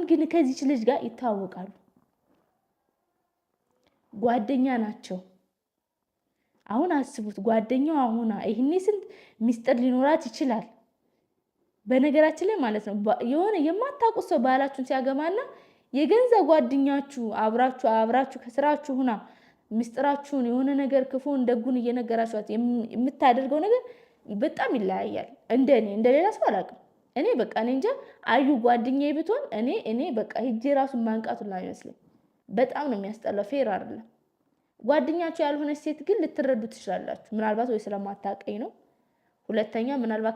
ግን ከዚች ልጅ ጋር ይተዋወቃሉ፣ ጓደኛ ናቸው። አሁን አስቡት፣ ጓደኛው አሁን ይህኔ ስንት ሚስጥር ሊኖራት ይችላል። በነገራችን ላይ ማለት ነው የሆነ የማታውቁት ሰው ባላችሁን ሲያገባና የገንዘብ ጓደኛችሁ አብራችሁ አብራችሁ ከስራችሁ ሁና ሚስጥራችሁን የሆነ ነገር ክፉን ደጉን እየነገራችኋት የምታደርገው ነገር በጣም ይለያያል። እንደ እኔ እንደ ሌላ ሰው አላውቅም። እኔ በቃ እኔ እንጃ አዩ ጓደኛዬ ብትሆን እኔ በቃ ሂጄ ራሱን ማንቃቱን አይመስለኝ። በጣም ነው የሚያስጠላው። Fair አይደለም። ጓደኛችሁ ያልሆነች ሴት ግን ልትረዱ ትችላላችሁ። ምናልባት ወይ ስለማታውቀኝ ነው። ሁለተኛ ምናልባት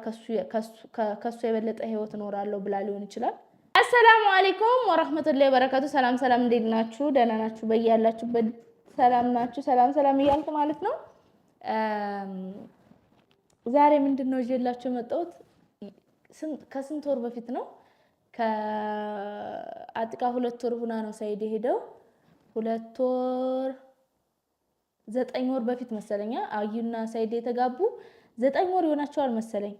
ከሱ የበለጠ ህይወት እኖራለሁ ብላ ሊሆን ይችላል። አሰላሙ አሌይኩም ወረህመቱላሂ ወበረካቱ። ሰላም ሰላም፣ እንዴት ናችሁ? ደህና ናችሁ? በያላችሁበት ሰላም ናችሁ? ሰላም ሰላም እያልኩ ማለት ነው። ዛሬ ምንድን ነው ይዤላችሁ የመጣሁት ከስንት ወር በፊት ነው ከአጥቃ 2 ወር ሁና ነው ሰይድ የሄደው። 2 ወር 9 ወር በፊት መሰለኛ አዩና ሰይድ የተጋቡ 9 ወር ይሆናቸዋል መሰለኝ።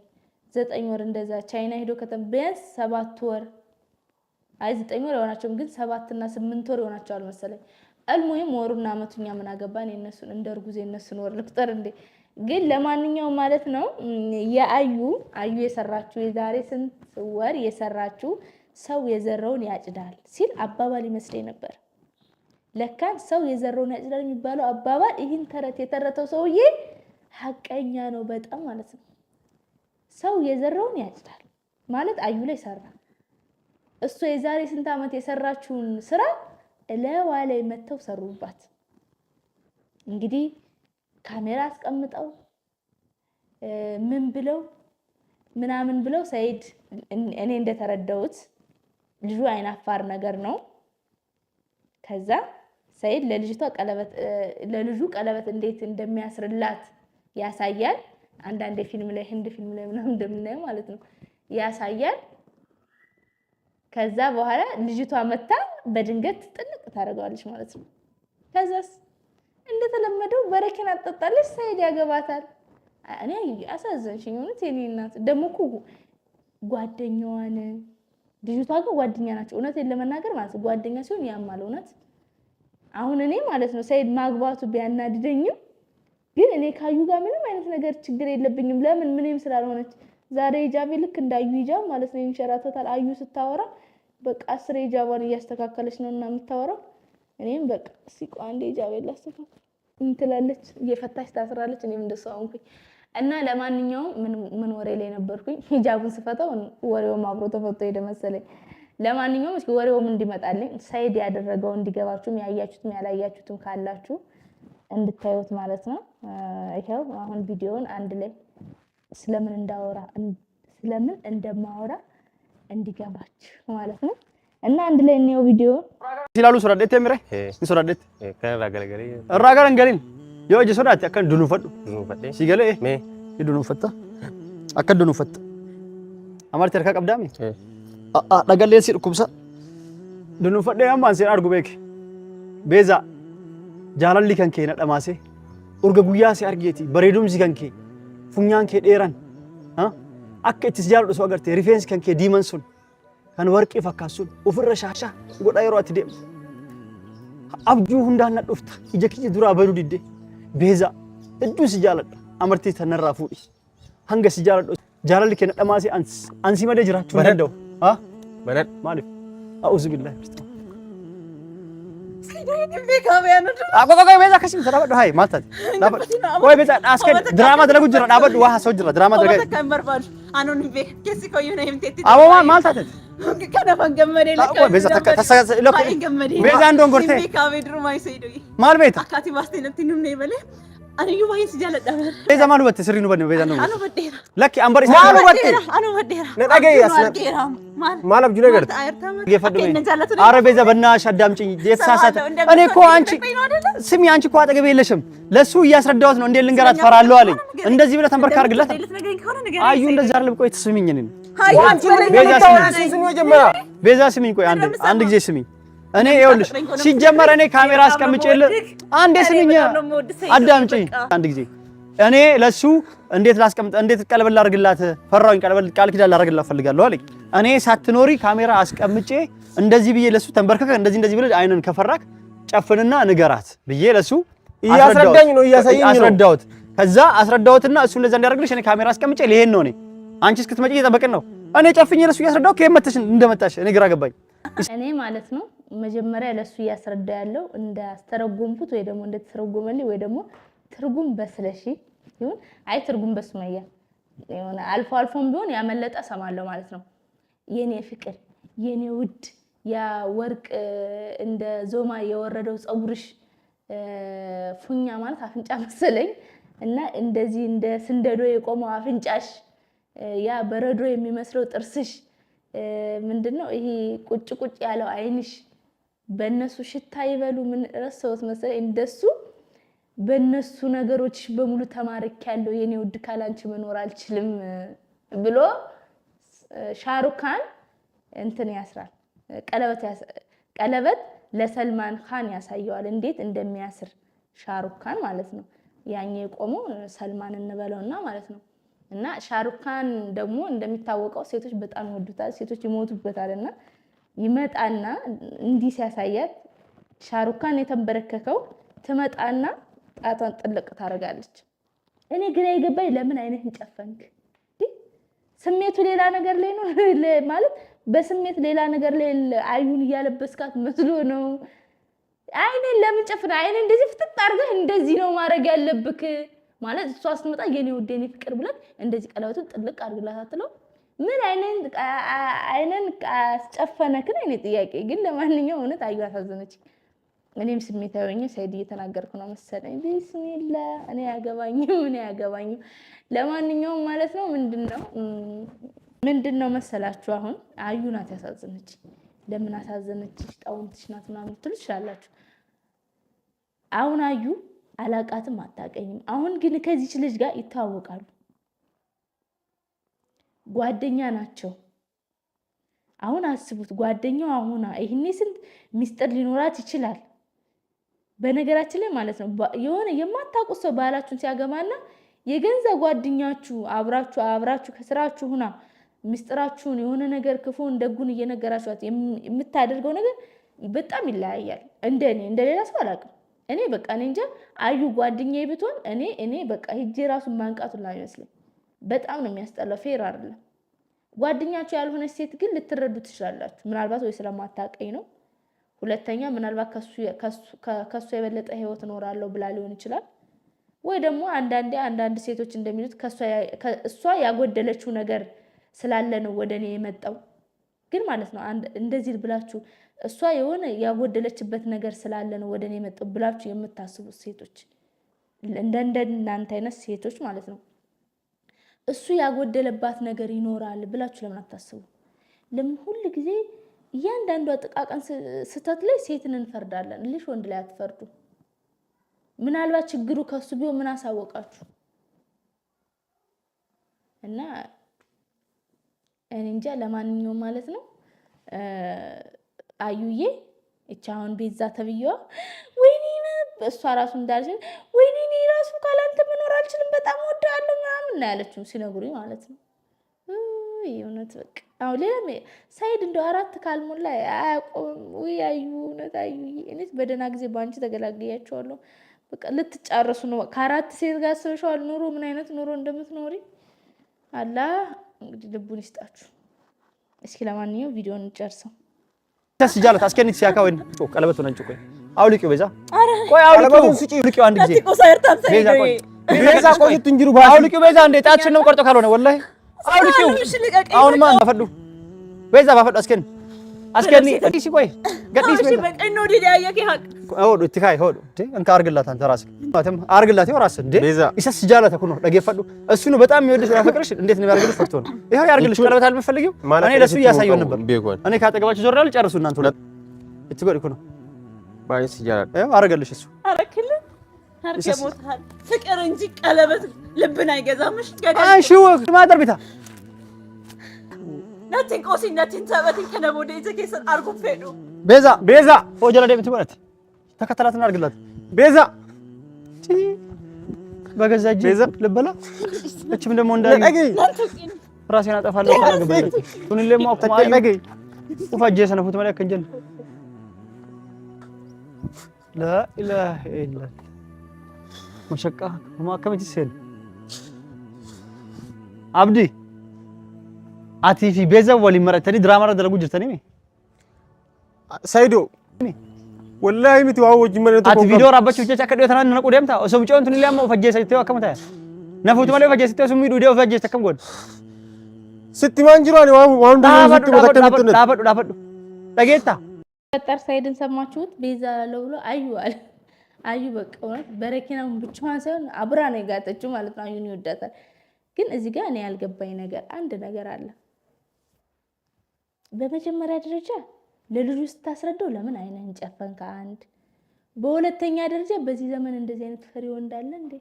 9 ወር እንደዛ ቻይና ሄዶ ከተም ቢያንስ 7 ወር፣ አይ 9 ወር የሆናቸውም ግን 7 እና 8 ወር ይሆናቸዋል መሰለኝ። አልሙሂም ወሩና አመቱኛ ምን አገባን? የነሱን እንደ እርጉዝ የነሱን ወር ልቁጠር እንዴ? ግን ለማንኛውም ማለት ነው የአዩ አዩ የሰራችው የዛሬ ስንት ወር የሰራችው ሰው የዘራውን ያጭዳል ሲል አባባል ይመስለኝ ነበር። ለካን ሰው የዘራውን ያጭዳል የሚባለው አባባል ይህን ተረት የተረተው ሰውዬ ሀቀኛ ነው በጣም ማለት ነው። ሰው የዘራውን ያጭዳል ማለት አዩ ላይ ሰራ። እሱ የዛሬ ስንት ዓመት የሰራችውን ስራ እለዋ ላይ መተው ሰሩባት። እንግዲህ ካሜራ አስቀምጠው ምን ብለው ምናምን ብለው ሰይድ እኔ እንደተረዳሁት ልጁ አይናፋር ነገር ነው። ከዛ ሰይድ ለልጅቷ ቀለበት ለልጁ ቀለበት እንዴት እንደሚያስርላት ያሳያል። አንዳንድ ፊልም ላይ ህንድ ፊልም ላይ ምናምን እንደምናየው ማለት ነው ያሳያል። ከዛ በኋላ ልጅቷ መታ በድንገት ጥንቅ ታደርገዋለች ማለት ነው። ከዛስ እንደተለመደው በረኪና ትጠጣለች፣ ሰይድ ያገባታል። እኔ አሳዘንሽኝ እውነት የኔ እናት። ደግሞ እኮ ጓደኛዋን ልጅቷ ግን ጓደኛ ናቸው። እውነት ለመናገር ማለት ነው ጓደኛ ሲሆን ያማል እውነት። አሁን እኔ ማለት ነው ሰይድ ማግባቱ ቢያናድደኝም ግን እኔ ካዩ ጋር ምንም አይነት ነገር ችግር የለብኝም። ለምን ምንም ስላልሆነች ዛሬ ሂጃቤ ልክ እንዳዩ ሂጃብ ማለት ነው ይንሸራተታል። አዩ ስታወራ በቃ አስር ሂጃቧን እያስተካከለች ነው እና የምታወራው። እኔም በቃ እስኪ ቆይ አንዴ ሂጃቤን ላስተካክል እንትላለች፣ እየፈታች ታስራለች። እኔም እንደሷ ሆንኩኝ። እና ለማንኛውም ምን ወሬ ላይ ነበርኩኝ? ሂጃቡን ስፈታው ወሬውም አብሮ ተፈቶ ሄደ መሰለኝ። ለማንኛውም እስኪ ወሬውም እንዲመጣልኝ ሰይድ ያደረገው እንዲገባችሁም ያያችሁትም ያላያችሁትም ካላችሁ እንድታዩት ማለት ነው። ይኸው አሁን ቪዲዮውን አንድ ላይ ስለምን እንዳወራ ስለምን እንደማወራ እንዲገባችሁ ማለት ነው። እና አንድ ላይ እንየው ቪዲዮ። Ilaaluu sodaadhetti mire ni sodaadhetti. Kan irraa garagalee. Irraa gara hin galin yoo ija sodaatte akka dunuunfadhu. Dunuunfadhee. Si galee Mee. ni dunuunfatta akka dunuunfatta. Amartii harkaa qabdaami? Dhagalleen si dhukkubsa. Dunuunfadhee amma an seen argu beeke. Beezaa, jaalalli kan kee na dhamaase urga guyyaa si argeeti bareedumsi kan kee funyaan kee dheeran akka itti si jaaladhu soo agarte rifeensi kan kee diiman sun kan warqii fakkaatu sun ofirra shaashaa godhaa yeroo ati deemtu abjuu hundaan na dhufta ija kiyya duraa baduu didde. Beezaa, hedduu si jaaladha, amartii tanarraa fuudhi. Hanga si jaaladhu jaalalli kee na dhamaase ansi malee jiraachuu hin danda'u. Banadhu. Maaliif? A'uuzu billaahi. Qoy, Beeza, akkasii miti, dhaabadhu. Hayi, maal taate? Dhaabadhu. Qoy Beeza, as kenni. Diraamaa dalagu jira, dhaabadhu, waa haasa'u jira, diraamaa dalagaa. Akka hin barbaadu. Anuun hin beeku. Keessi koyyuu na himteetti. Aboo, maal taate? Kanaaf an gammadee. Qoy Beeza, takka tasa Baay'een gammadee. Beezaan dongortee. Hin beekamee durumaa isa hidhu. Maal beekta? Akkaatii baastee natti hin himne malee. Aniyyuu baay'een si jaalladha. Beeza, maal hubatte? Sirrii nu hubanne Beezaan Anu dongorte. hubadheera. Lakki an bari. Maal hubatte? Anu hubadheera. Na dhaga'i as na- Argeera. Maal? Maal abjuu agarte? dhaggeeffadhu mee. ኧረ ቤዛ በእናትሽ አዳምጪኝ። የተሳሳተ እኔ እኮ አንቺ ስሚ፣ አንቺ እኮ አጠገቤ የለሽም። ለሱ እያስረዳሁት ነው። እንዴት ልንገራት ፈራለሁ አለኝ። እንደዚህ ብለህ ተንበርካ አድርግላት። አዩ እንደዚህ አይደለም። ቆይ ትስሚኝ እኔን ቤዛ ስሚኝ፣ ቤዛ ስሚኝ፣ ቆይ አንድ አንድ ጊዜ ስሚኝ። እኔ ይኸውልሽ ሲጀመር እኔ ካሜራ አስቀምጬልህ አንዴ ስሚኝ፣ አዳምጪኝ አንድ ጊዜ። እኔ ለሱ እንዴት ላስቀምጥ እንዴት ቀለበት ላድርግላት ፈራሁኝ። ቀለበት ቃል ኪዳን ላደርግላት ፈልጋለሁ አለኝ። እኔ ሳትኖሪ ካሜራ አስቀምጬ እንደዚህ ብዬ ለሱ ተንበርከከ እንደዚህ እንደዚህ ብለህ አይንን ከፈራክ ጨፍንና ንገራት ብዬ ለሱ እያስረዳኝ ነው፣ እያሳየኝ ነው። አስረዳሁት። ከዛ አስረዳሁትና እሱ እንደዛ እንዲያደርግልሽ እኔ ካሜራ አስቀምጬ ልሄድ ነው። እኔ አንቺ እስክትመጪ እየጠበቅን ነው። እኔ ጨፍኜ ለሱ እያስረዳሁ ከየት መተሽ እንደመጣሽ እኔ ግራ ገባኝ። እኔ ማለት ነው መጀመሪያ ለሱ እያስረዳ ያለው እንዳስተረጎምኩት ወይ ደግሞ እንደተተረጎመልኝ ወይ ደግሞ ትርጉም በስለሺ ይሁን አይ ትርጉም በሱመያ የሆነ አልፎ አልፎም ቢሆን ያመለጠ ሰማለሁ ማለት ነው። የኔ ፍቅር የኔ ውድ ያ ወርቅ እንደ ዞማ የወረደው ፀጉርሽ ፉኛ ማለት አፍንጫ መሰለኝ እና እንደዚህ እንደ ስንደዶ የቆመው አፍንጫሽ፣ ያ በረዶ የሚመስለው ጥርስሽ፣ ምንድነው ይሄ ቁጭ ቁጭ ያለው አይንሽ፣ በእነሱ ሽታ ይበሉ ምን ረሳሁት መሰለኝ እንደሱ በእነሱ ነገሮች በሙሉ ተማርክ ያለው የኔ ውድ ካላንቺ መኖር አልችልም ብሎ ሻሩካን እንትን ያስራል። ቀለበት ለሰልማን ካን ያሳየዋል፣ እንዴት እንደሚያስር ሻሩካን ማለት ነው። ያኛ የቆመው ሰልማን እንበለውና ማለት ነው። እና ሻሩካን ደግሞ እንደሚታወቀው ሴቶች በጣም ይወዱታል፣ ሴቶች ይሞቱበታል። እና ይመጣና እንዲህ ሲያሳያት ሻሩካን የተንበረከከው ትመጣና ጣቷን ጥልቅ ታደርጋለች። እኔ ግራ የገባኝ ለምን አይነህን ጨፈንክ? ስሜቱ ሌላ ነገር ላይ ነው ማለት በስሜት ሌላ ነገር ላይ አዩን እያለበስካት መስሎ ነው። አይኔን ለምን ጨፍነ? አይኔን እንደዚህ ፍጥጥ አድርገህ እንደዚህ ነው ማድረግ ያለብክ ማለት እሷ ስትመጣ የኔ ውድ የኔ ፍቅር ብለት እንደዚህ ቀለበቱን ጥልቅ አድርግላት አትለው? ምን አይነን አስጨፈነክን? አይኔ ጥያቄ ግን ለማንኛውም እውነት አዩ አሳዘነች። እኔም ስሜታዊ ሆኜ ሰይድ እየተናገርኩ ነው መሰለኝ። ቢስሚላ እኔ አያገባኝም፣ እኔ አያገባኝም። ለማንኛውም ማለት ነው ምንድን ነው መሰላችሁ አሁን አዩ ናት ያሳዘነች። ለምን አሳዘነች? ጣውንትሽ ናት ምናምን ልትሉ ትችላላችሁ። አሁን አዩ አላቃትም፣ አታቀኝም። አሁን ግን ከዚች ልጅ ጋር ይተዋወቃሉ፣ ጓደኛ ናቸው። አሁን አስቡት፣ ጓደኛው አሁና ይህኔ ስንት ሚስጥር ሊኖራት ይችላል። በነገራችን ላይ ማለት ነው የሆነ የማታውቁት ሰው ባላችሁን ሲያገባና የገንዘብ ጓደኛችሁ አብራችሁ አብራችሁ ከስራችሁ ሁና ምስጢራችሁን የሆነ ነገር ክፉን ደጉን እየነገራችኋት የምታደርገው ነገር በጣም ይለያያል። እንደ እኔ እንደ ሌላ ሰው አላውቅም። እኔ በቃ እኔ እንጃ አዩ ጓደኛዬ ብትሆን እኔ በቃ ሂጄ ራሱን ማንቃቱን አይመስልም። በጣም ነው የሚያስጠላው። fair አይደለም። ጓደኛችሁ ያልሆነች ሴት ግን ልትረዱ ትችላላችሁ። ምናልባት ወይ ስለማታውቀኝ ነው ሁለተኛ ምናልባት ከሱ የበለጠ ህይወት እኖራለሁ ብላ ሊሆን ይችላል። ወይ ደግሞ አንዳንዴ አንዳንድ ሴቶች እንደሚሉት እሷ ያጎደለችው ነገር ስላለ ነው ወደ እኔ የመጣው። ግን ማለት ነው እንደዚህ ብላችሁ እሷ የሆነ ያጎደለችበት ነገር ስላለ ነው ወደ እኔ የመጣው ብላችሁ የምታስቡት ሴቶች እንደ እናንተ አይነት ሴቶች ማለት ነው እሱ ያጎደለባት ነገር ይኖራል ብላችሁ ለምን አታስቡ? ለምን ሁል ጊዜ እያንዳንዷ ጥቃቅን ስህተት ላይ ሴትን እንፈርዳለን። ልሽ ወንድ ላይ አትፈርዱ። ምናልባት ችግሩ ከሱ ቢሆን ምን አሳወቃችሁ? እና እኔ እንጃ። ለማንኛውም ማለት ነው አዩዬ እቻ አሁን ቤዛ ተብዬዋ ወይኔ እሷ ራሱ እንዳለች ወይኔ እኔ ራሱ ካላንተ መኖር አልችልም በጣም ወዳለሁ ምናምን እና ያለችው ሲነግሩኝ ማለት ነው። እውነት በቃ አሁን ሌላ ሳይድ እንደው አራት ካልሞላ አያቆምም። ውይ አዩ እውነት አዩ፣ እኔስ በደህና ጊዜ በአንቺ ተገላግያቸዋለሁ። በቃ ልትጫረሱ ነው። ከአራት ሴት ጋር አስበሽዋል? ኑሮ ምን አይነት ኑሮ እንደምትኖሪ አላህ እንግዲህ ልቡን ይስጣችሁ። እስኪ ለማንኛውም ቪዲዮን እንጨርሰው። ተስጃለት አስከኒት ሲያካ ወይ ቀለበቱን አንቺ ቆይ አውልቂው፣ ቤዛ ቆይ አውልቂው፣ አውልቂው አንድ ጊዜ ቤዛ ቆይ ቤዛ ቆይ ትንጅሩ አውልቂው ቤዛ እንዴ ጣትሽን ነው ቆርጦ ካልሆነ ወላሂ አውልቂው። አሁንማ ባፈዱ ቤዛ ባፈዱ አስከኒ አስከኒ እሺ ቆይ ገዲስ ቤዛ ሆዱ እትካይ ሆዱ እንካ አርግላት አንተ ራስህ ማተም አርግላት ይኸው ራስህ እንዴ ኢሰስ ጃለተ ኩኖ ደገፈዱ እሱ ነው በጣም የሚወድሽ ያፈቅርሽ እንዴት ነው የሚያርግልሽ ፈርቶ ነው ይኸው ያርግልሽ ቀለበት አልመፈልጊው እኔ ለሱ እያሳየው ነበር እኔ ካጠገባችሁ ዞር ያሉ ጨርሱ እናንተ ሁለት እትጎድ ኩኖ ባይስ ይጃላል ይኸው አረገልሽ እሱ አረክልህ አርገሞታል ፍቅር እንጂ ቀለበት ልብን አይገዛም እሺ አንሺ ወክ ማደር ቢታ Natti qosin natti taphatin kana booda ija keessan arguun fedhu. ቤዛ ቤዛ ሆጀላ ደምት ማለት ተከተላትና አድርግላት። ቤዛ በገዛ እጄ ልበላ። እችም ደግሞ እንዳይ ራሴን አጠፋለሁ። Of ajjeesa na fuutu malee akka hin jenne. Laa ilaaha illallah. Mashaqqaa homaa akkamitti seenu? Abdi, atii fi Beeza waliin maratanii diraamaa irra dalaguu jirtanii mi? Sayido wallaahi miti waan wajjin malee tokko Ati viidiyoo raabbachuuf jecha akka dhiyoo tanaan naquu deemta? Osoo mucayyoon tun illee amma of ajjeesa jettee akkam ta'a? Na fuutu malee of ajjeesittee osoo miidhuu of ajjeeste akkam goona? Sitti waan jiru ani waan waan hundumaa Dhaabadhu sitti mata dhaabadhu akkamitti dhaabadhu dhaabadhu. Dhageettaa? ፈጠር ሳይድን ሰማችሁት? ቤዛ ላለው ብሎ አዩ አለ። አዩ በቃ እውነት በረኪናውን ብቻዋን ሳይሆን አብራ ነው የጋጠችው ማለት ነው። አዩን ይወዳታል። ግን እዚህ ጋር እኔ ያልገባኝ ነገር አንድ ነገር አለ። በመጀመሪያ ደረጃ ለልጁ ስታስረዳው ለምን አይንህን ጨፈንክ? አንድ በሁለተኛ ደረጃ በዚህ ዘመን እንደዚህ አይነት ፈሪ ወንድ አለ እንዴ?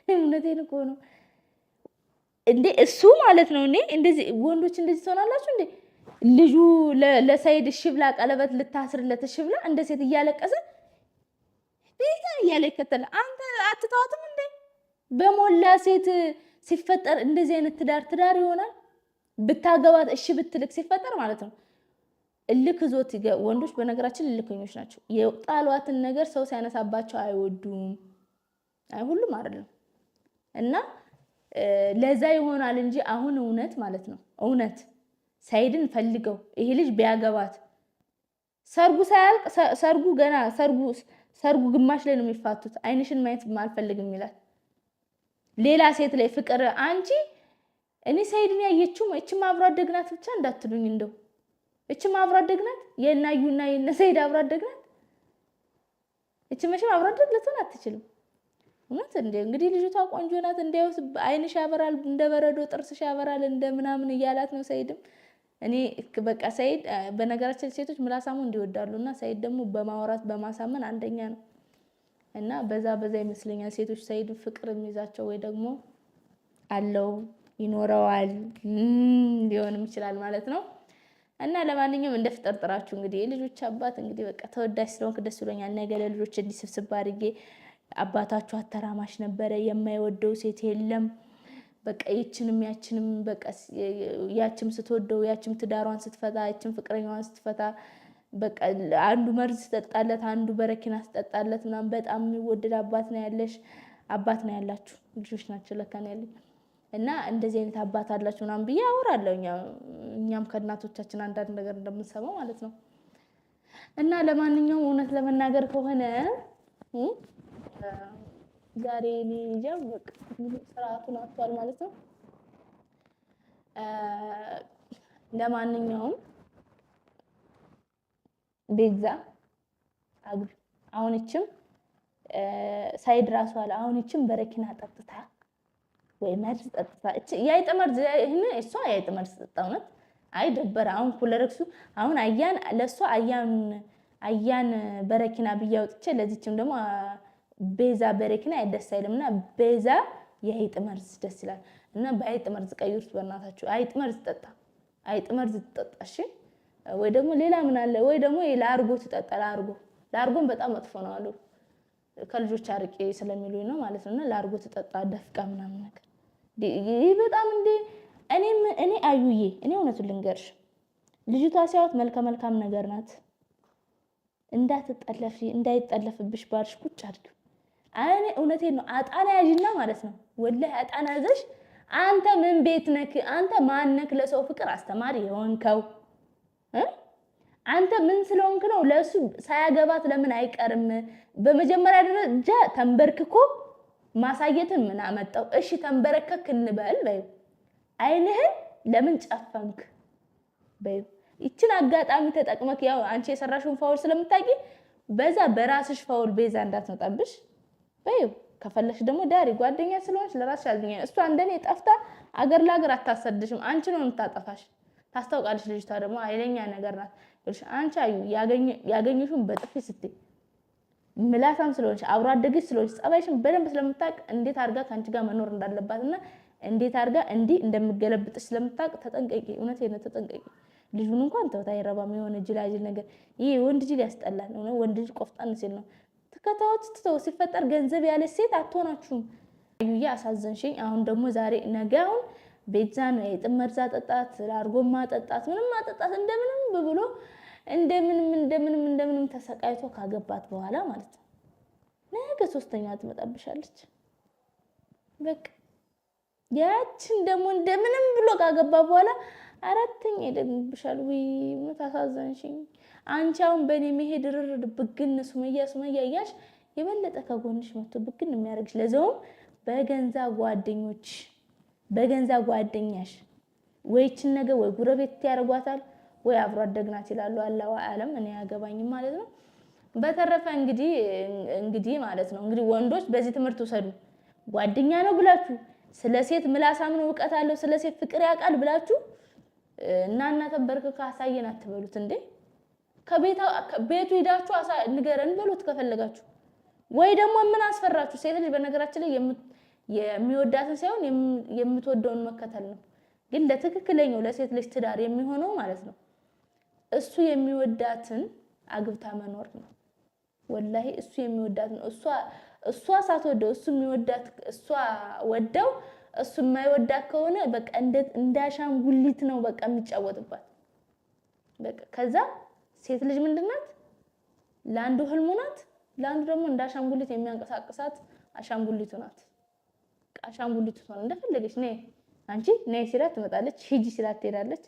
እውነቴን እኮ ነው እንዴ እሱ ማለት ነው። እኔ እንደዚህ ወንዶች እንደዚህ ትሆናላችሁ እንዴ? ልጁ ለሰይድ እሺ ብላ ቀለበት ልታስርለት እሺ ብላ እንደ ሴት እያለቀሰ ቤዛ እያለ ይከተል። አንተ አትተዋትም እንዴ? በሞላ ሴት ሲፈጠር እንደዚህ አይነት ትዳር ትዳር ይሆናል? ብታገባት እሺ ብትልክ ሲፈጠር ማለት ነው። እልክ ዞት ወንዶች በነገራችን እልከኞች ናቸው። የጣሏትን ነገር ሰው ሲያነሳባቸው አይወዱም። አይ ሁሉም አይደለም እና ለዛ ይሆናል እንጂ አሁን እውነት ማለት ነው እውነት ሰይድን ፈልገው ይሄ ልጅ ቢያገባት ሰርጉ ሳያልቅ ሰርጉ ገና ሰርጉ ሰርጉ ግማሽ ላይ ነው የሚፋቱት። አይንሽን ማየት አልፈልግም ይላል። ሌላ ሴት ላይ ፍቅር አንቺ እኔ ሰይድን ያየችው እችም አብሮ አደግ ናት ብቻ እንዳትሉኝ፣ እንደው እችም አብሮ አደግ ናት የናዩና የነ ሰይድ አብሮ አደግ ናት። እች መቼም አብሮ አደግ ልትሆን አትችልም። እውነት እንደ እንግዲህ ልጅቷ ቆንጆ ናት። እንዲያውስ አይንሽ ያበራል እንደ በረዶ፣ ጥርስሽ ያበራል እንደ ምናምን እያላት ነው ሰይድም። እኔ በቃ ሰይድ በነገራችን ሴቶች ምላሳሙ እንዲወዳሉ እና ሰይድ ደግሞ በማውራት በማሳመን አንደኛ ነው። እና በዛ በዛ ይመስለኛል ሴቶች ሰይድ ፍቅር የሚይዛቸው ወይ ደግሞ አለው ይኖረዋል ሊሆንም ይችላል ማለት ነው። እና ለማንኛውም እንደ ፍጠርጥራችሁ እንግዲህ የልጆች አባት እንግዲህ በቃ ተወዳጅ ስለሆንክ ደስ ብሎኛል። ነገ ለልጆች እንዲህ ስብስብ አድርጌ አባታችሁ አተራማሽ ነበረ፣ የማይወደው ሴት የለም። በቃ ይችንም ያችንም በቃ ያችም ስትወደው ያችም ትዳሯን ስትፈታ ያችም ፍቅረኛዋን ስትፈታ በቃ አንዱ መርዝ ስጠጣለት አንዱ በረኪና ስጠጣለት ምናምን በጣም የሚወደድ አባት ነው ያለሽ፣ አባት ነው ያላችሁ ልጆች ናቸው ለካ ነው ያለኝ እና እንደዚህ አይነት አባት አላችሁ ምናምን ብዬ አወራለሁ። እኛም ከእናቶቻችን አንዳንድ ነገር እንደምንሰማው ማለት ነው። እና ለማንኛውም እውነት ለመናገር ከሆነ ዛሬ እኔ እንጃ በቃ ስርዓቱን አጥቷል ማለት ነው። ለማንኛውም ቤዛ አግቢ። አሁን ይችም ሳይድ ራሱ አለ አሁን ይችም በረኪና ጠጥታ ወይ መርዝ ጠጥታ የአይጥ መርዝ ይሄን እሷ የአይጥ መርዝ ጠጣ። እውነት አይ ደበረ። አሁን ኩለረክሱ አሁን አያን ለእሷ አያን አያን በረኪና ብዬ አውጥቼ ለዚችም ደግሞ ቤዛ በረኪና ደስ አይልም እና ቤዛ የአይጥ መርዝ ደስ ይላል። እና በአይጥ መርዝ ቀይሩት በእናታችሁ። አይጥ መርዝ ጠጣ፣ አይጥ መርዝ ትጠጣ። እሺ ወይ ደግሞ ሌላ ምን አለ? ወይ ደግሞ ለአርጎ ትጠጣ። ለአርጎ ለአርጎም በጣም መጥፎ ነው አሉ ከልጆች አርቄ ስለሚሉኝ ነው ማለት ነው። እና ለአርጎ ትጠጣ ደፍቃ ምናምን ነገር ይህ በጣም እንዴ! እኔም እኔ አዩዬ እኔ እውነቱን ልንገርሽ ልጅቷ ሲያወት መልከ መልካም ነገር ናት። እንዳትጠለፊ እንዳይጠለፍብሽ ባልሽ ቁጭ አድርጊው። እኔ እውነቴን ነው። አጣና ያዥና ማለት ነው ወላሂ አጣና ያዘሽ። አንተ ምን ቤት ነክ? አንተ ማን ነክ? ለሰው ፍቅር አስተማሪ የሆንከው አንተ ምን ስለሆንክ ነው? ለእሱ ሳያገባት ለምን አይቀርም? በመጀመሪያ ደረጃ ተንበርክኮ ማሳየትን ምን አመጣው? እሺ ተንበረከክ እንበል በይው። አይንህን ለምን ጨፈንክ በይው። ይችን አጋጣሚ ተጠቅመክ ያው አንቺ የሰራሽውን foul ስለምታውቂ በዛ በራስሽ foul ቤዛ እንዳትመጣብሽ በይው። ከፈለሽ ደግሞ ዳሪ ጓደኛ ስለሆንሽ ለራስሽ አዝኛ። እሷ እንደኔ ጠፍታ አገር ለአገር አታሰድሽም። አንቺ ነው የምታጠፋሽ። ታስታውቃለች። ልጅቷ ደግሞ ኃይለኛ ነገር ናት። አንቺ አዩ ያገኘሽውን በጥፊ ስትይ ምላሳም ስለሆንሽ አብሮ አደግሽ ስለሆንሽ ጸባይሽን በደንብ ስለምታውቅ እንዴት አድርጋ ከአንቺ ጋር መኖር እንዳለባትና እንዴት አድርጋ እንዲህ እንደምገለብጥሽ ስለምታውቅ ተጠንቀቂ። እውነቴን ነው፣ ተጠንቀቂ። ልጁን እንኳን ተውት፣ አይረባም። የሆነ ጅላጅል ነገር ይሄ ወንድ ጅል ያስጠላል። ወንድ ልጅ ቆፍጣን ሲል ነው ከተወት ትተው ሲፈጠር ገንዘብ ያለች ሴት አትሆናችሁም። አዩዬ አሳዘንሽኝ። አሁን ደግሞ ዛሬ ነገ አሁን ቤዛን የጥም መርዝ አጠጣት፣ አርጎማ አጠጣት፣ ምንም አጠጣት። እንደምንም ብሎ እንደምንም እንደምንም እንደምንም ተሰቃይቶ ካገባት በኋላ ማለት ነው ነገ ሶስተኛ ትመጣብሻለች። በቃ ያችን ደግሞ እንደምንም ብሎ ካገባ በኋላ አራተኛ ይደግምብሻል። ውይ እውነት አሳዘንሽኝ። አንቺ አሁን በእኔ መሄድ ርር ብግን ሱመያ ሱመያ እያልሽ የበለጠ ከጎንሽ መጥቶ ብግን የሚያደርግሽ ለዛውም በገንዛ ጓደኞች በገንዛ ጓደኛሽ ወይችን ነገር ወይ ጉረቤት ያደርጓታል ወይ አብሮ አደግናት ይላሉ። አላሁ አለም እኔ አያገባኝም ማለት ነው። በተረፈ እንግዲህ ማለት ነው እንግዲህ ወንዶች በዚህ ትምህርት ውሰዱ። ጓደኛ ነው ብላችሁ ስለ ሴት ምላሳም ነው እውቀት አለው ስለ ሴት ፍቅር ያውቃል ብላችሁ እና እና ተንበርክካ አሳየን አትበሉት እንዴ። ከቤቱ ሂዳችሁ ንገረን በሉት ከፈለጋችሁ። ወይ ደግሞ ምን አስፈራችሁ? ሴት ልጅ በነገራችን ላይ የሚወዳትን ሳይሆን የምትወደውን መከተል ነው። ግን ለትክክለኛው ለሴት ልጅ ትዳር የሚሆነው ማለት ነው እሱ የሚወዳትን አግብታ መኖር ነው። ወላሂ እሱ የሚወዳትን እሷ ሳትወደው እሱ የሚወዳት እሷ ወደው እሱ የማይወዳት ከሆነ በቃ እንደ አሻንጉሊት ነው በቃ የሚጫወትባት። በቃ ከዛ ሴት ልጅ ምንድናት? ለአንዱ ህልሙ ናት፣ ለአንዱ ደግሞ እንደ አሻንጉሊት የሚያንቀሳቅሳት አሻንጉሊቱ ናት። አሻንጉሊቱ ነው እንደፈለገች ነይ አንቺ ነይ ሲላት ትመጣለች፣ ሂጂ ሲላት ትሄዳለች፣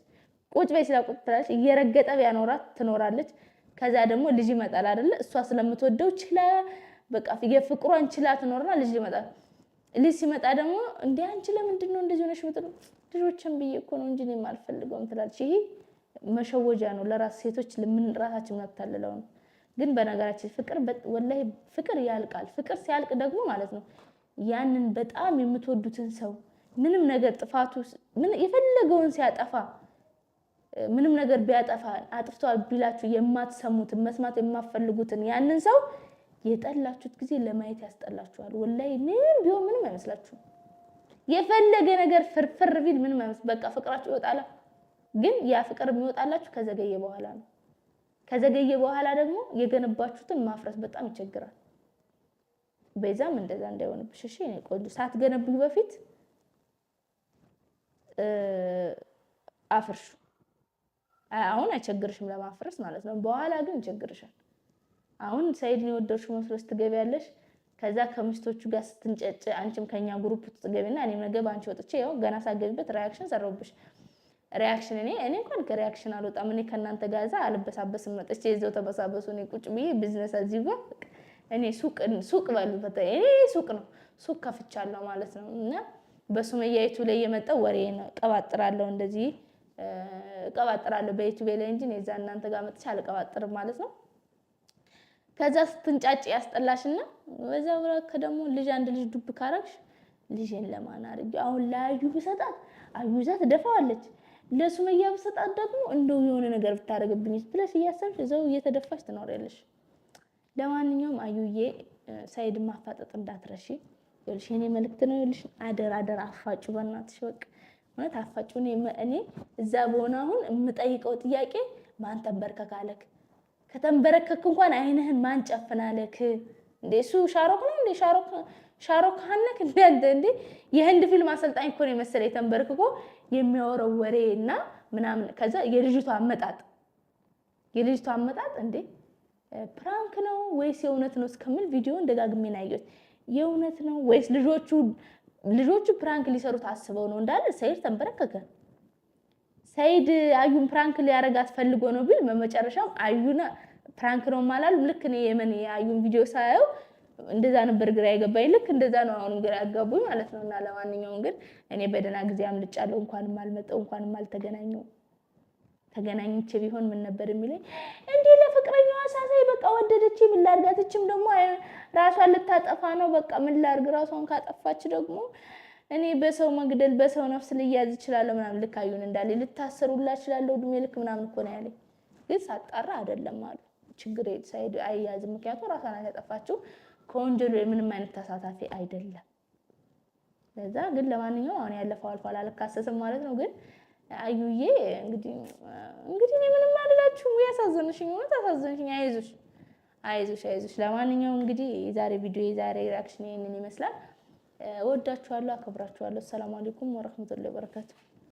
ቁጭ በይ ሲላት ቁጭ ትላለች። እየረገጠ ቢያኖራት ትኖራለች። ከዛ ደግሞ ልጅ ይመጣል አይደለ? እሷ ስለምትወደው ችላ በቃ የፍቅሯን ችላ ትኖርና ልጅ ይመጣል። ልጅ ሲመጣ ደግሞ እንዴ አንቺ ለምንድን ነው እንደዚህ ሆነሽ የምትለው? ልጆችን ብዬ እኮ ነው እንጂ እኔም አልፈልገውም ትላለች። ይሄ መሸወጃ ነው ለራስ ሴቶች ለምን ራሳችን የምናታልለው ነው። ግን በነገራችን ፍቅር ወላሂ ፍቅር ያልቃል። ፍቅር ሲያልቅ ደግሞ ማለት ነው ያንን በጣም የምትወዱትን ሰው ምንም ነገር ጥፋቱ ምን የፈለገውን ሲያጠፋ ምንም ነገር ቢያጠፋ አጥፍቷል ቢላችሁ የማትሰሙትን መስማት የማትፈልጉትን ያንን ሰው የጠላችሁት ጊዜ ለማየት ያስጠላችኋል። ወላሂ ምንም ቢሆን ምንም አይመስላችሁም። የፈለገ ነገር ፍርፍር ቢል ምንም አይመስል በቃ ፍቅራችሁ ይወጣላ። ግን ያ ፍቅር የሚወጣላችሁ ከዘገየ በኋላ ነው። ከዘገየ በኋላ ደግሞ የገነባችሁትን ማፍረስ በጣም ይቸግራል። ቤዛም እንደዛ እንዳይሆንብሽ እሺ። እኔ ቆንጆ ሳትገነቢው በፊት አፍርሹ። አሁን አይቸግርሽም ለማፍረስ ማለት ነው። በኋላ ግን ይቸግርሻል። አሁን ሰይድን የወደድሽው መስሎሽ ትገቢያለሽ። ከዛ ከሚስቶቹ ጋር ስትንጨጭ አንቺም ከኛ group ትገቢና እኔም ነገ በአንቺ ወጥቼ ያው ገና ሳገቢበት reaction ሰራሁብሽ። reaction እኔ እንኳን ከ reaction አልወጣም። እኔ ከእናንተ ጋር እዛ አልበሳበስም። መጥቼ እዛው ተበሳበሱ። እኔ ቁጭ ብዬ ቢዝነስ እዚህ ጋር እኔ ሱቅ ሱቅ በሉ እኔ ሱቅ ነው ሱቅ ከፍቻለሁ ማለት ነው። እና በሱመያይቱ ላይ የመጣው ወሬ ነው። ቀባጥራለሁ እንደዚህ እቀባጥራለሁ በዩቲዩብ ላይ እንጂ እኔ እዛ እናንተ ጋር መጥቼ አልቀባጥርም ማለት ነው። ከዛ ስትንጫጭ ያስጠላሽና በዛ ብራከ ደግሞ ልጅ አንድ ልጅ ዱብ ካረግሽ ልጅን ለማን አድርጌ አሁን ለአዩ ብሰጣት አዩ ይዛ ትደፋዋለች። ለሱመያ ብሰጣት ደግሞ እንደው የሆነ ነገር ብታደርግብኝ ብለሽ እያሰብሽ እዛው እየተደፋሽ ትኖሪያለሽ። ለማንኛውም አዩዬ ሳይድ ማፋጠጥ እንዳትረሺ። ይኸውልሽ የኔ መልእክት ነው። ይኸውልሽ አደር አደር አፋጩ፣ በእናትሽ በቃ እውነት አፋጩ። እኔ እዛ በሆነ አሁን የምጠይቀው ጥያቄ ማን ተንበርከካለክ? ከተንበረከክ እንኳን አይንህን ማን ጨፍናለክ? እንዴ እሱ ሻሮክ ነው እንዴ? ሻሮክ ሻሮክ ሀነክ እንዴ አንተ እንዴ የህንድ ፊልም አሰልጣኝ እኮ ነው የመሰለ የተንበርክኮ የሚያወራው ወሬ እና ምናምን። ከዛ የልጅቷ አመጣጥ የልጅቷ አመጣጥ እንዴ prank ነው ወይስ የእውነት ነው እስከምል ቪዲዮን ደጋግሜ ነው ያየሁት። የእውነት ነው ወይስ ልጆቹ prank ሊሰሩት አስበው ነው እንዳለ ሰይድ ተንበረከከ። ሰይድ አዩን prank ሊያረጋት ፈልጎ ነው ቢል በመጨረሻም አዩና prank ነው ማላሉ። ልክ እኔ የመን የአዩን ቪዲዮ ሳየው እንደዛ ነበር ግራ የገባኝ። ልክ እንደዛ ነው አሁንም ግራ ያጋቡኝ ማለት ነው። እና ለማንኛውም ግን እኔ በደህና ጊዜ አምልጫለሁ። እንኳንም አልመጣሁ፣ እንኳንም አልተገናኘው። ተገናኝቼ ቢሆን ምን ነበር የሚለኝ? እንዴ ለፍቅረኛዋ ሳሳይ በቃ ወደደች፣ ምን ላድርጋት? እችም ደግሞ ራሷን ልታጠፋ ነው። በቃ ምን ላድርግ? ራሷን ካጠፋች ደግሞ እኔ በሰው መግደል በሰው ነፍስ ልያዝ እችላለሁ ምናምን። ልክ አዩን እንዳለ ልታሰሩላ እችላለሁ እድሜ ልክ ምናምን እኮ ነው ያለኝ። ግን ሳጣራ አይደለም አሉ። ችግር ሳይድ አይያዝም፣ ምክንያቱም ራሷን ያጠፋችው ከወንጀሉ ምንም አይነት ተሳታፊ አይደለም። ለዛ ግን ለማንኛውም አሁን ያለፈው አልፏል፣ አልካሰስም ማለት ነው። ግን አዩዬ እንግዲህ እንግዲህ እኔ ምንም አልላችሁም። ያሳዘንሽኝ እውነት አሳዘንሽኝ። አይዞሽ አይዞሽ አይዞሽ። ለማንኛውም እንግዲህ የዛሬ ቪዲዮ የዛሬ reaction ይሄንን ይመስላል። እወዳችኋለሁ፣ አከብራችኋለሁ። ሰላም አለይኩም ወረህመቱላሂ ወበረካቱ።